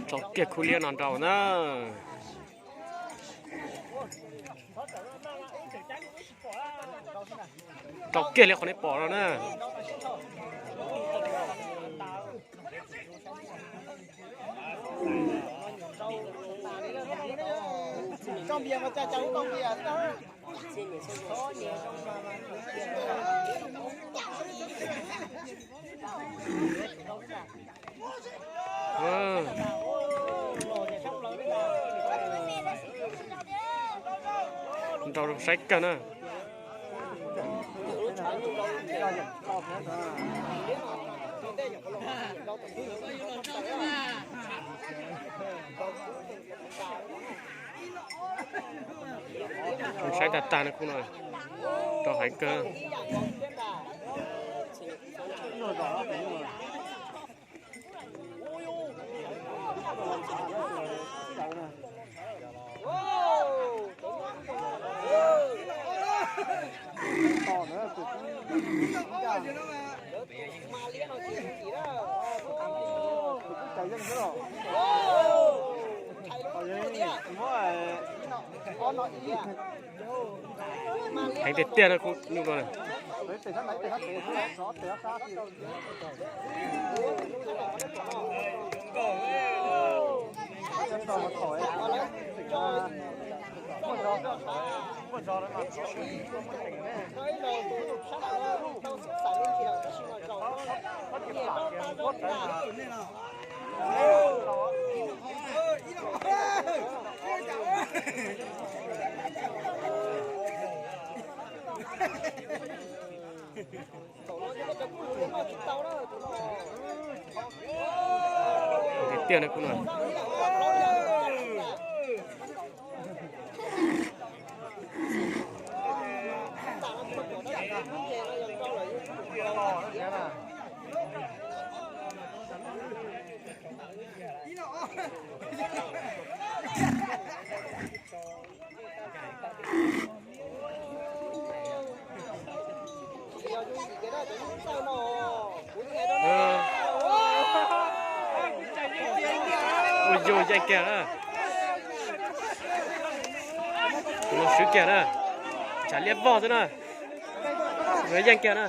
Tso kiag khub liab no rau na. Rau kiag li qhov nej pom no na. Nrau saib kawg na. Saib tag tag no khub no, rau heev kawg. Heev tiag tiag no khub nyuj no. Tiag tiag no khub no. Ua yus yeej kiag na. Tus no swb kiag na. Tshav liab vog xwb na. Tus no yeej kiag na.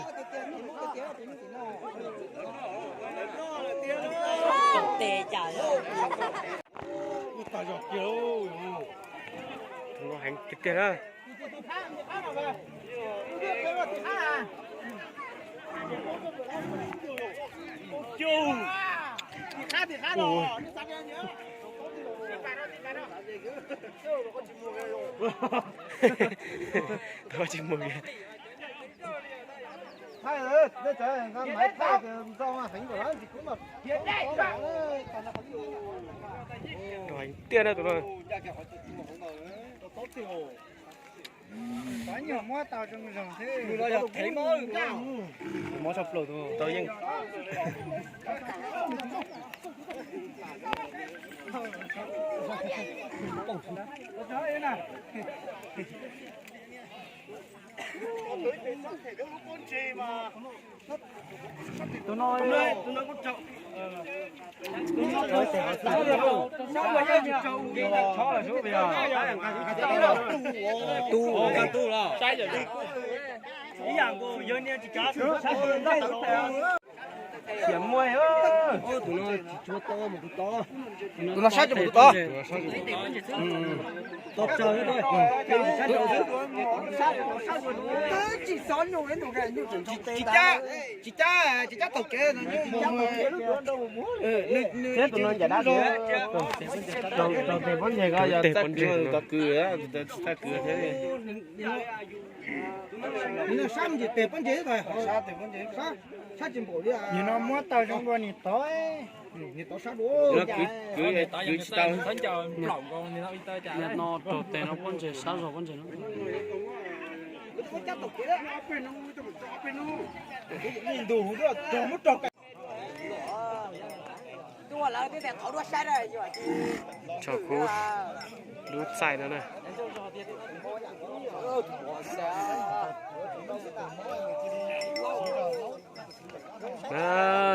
Tus no heev tiag tiag na. Tsis muag kiag. Rau heev tiag na tus no. Mob tshaj plaws tus tau yeej. Tus no, tus no kuj tsaug. Ib yam nkaus yawg niag tsis kav tus sab tus no tsis tshua to mus tus tod. Tus no sab tsis mus tus tod. Tsis cab, tsis cab taug kev no nyob mus. Thiab tus no ncaim dab tsi, raug tes pob ntseg ko yog tag kws, tsis tag kws thiab. Sab tes pob ntseg, sab tsis npaum li. Nim no muab tau zoo dua nim tod, nim tod sab dua. Kwv tsis tau. Nim no raug tes no pob ntseg sab zog pob ntseg no. Tso khub lub txaij no na.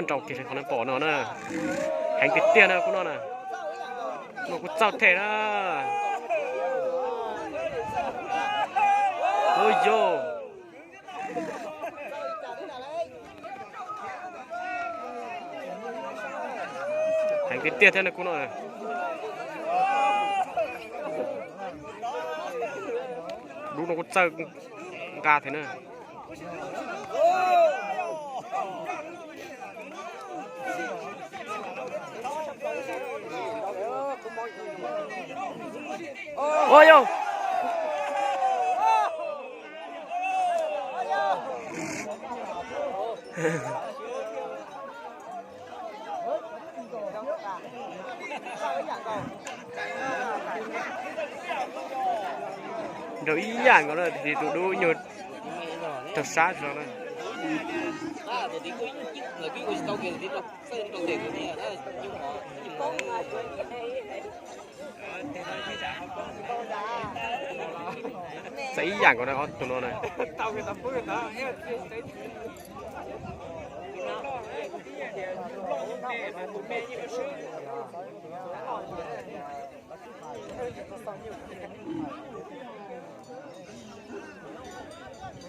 Nrau kiag qhov no pom no na. Heev tiag tiag na khub no na. No kuj txawj thiab na. Ua yog heev tiag tiag thiab na khub no. Dub no kuj txawj nqa thiab na. Ua yog nrau ib yam nkaus na, tus dub nyuag raug sab zog na. Txawm ib yam nkaus na ob tug no na.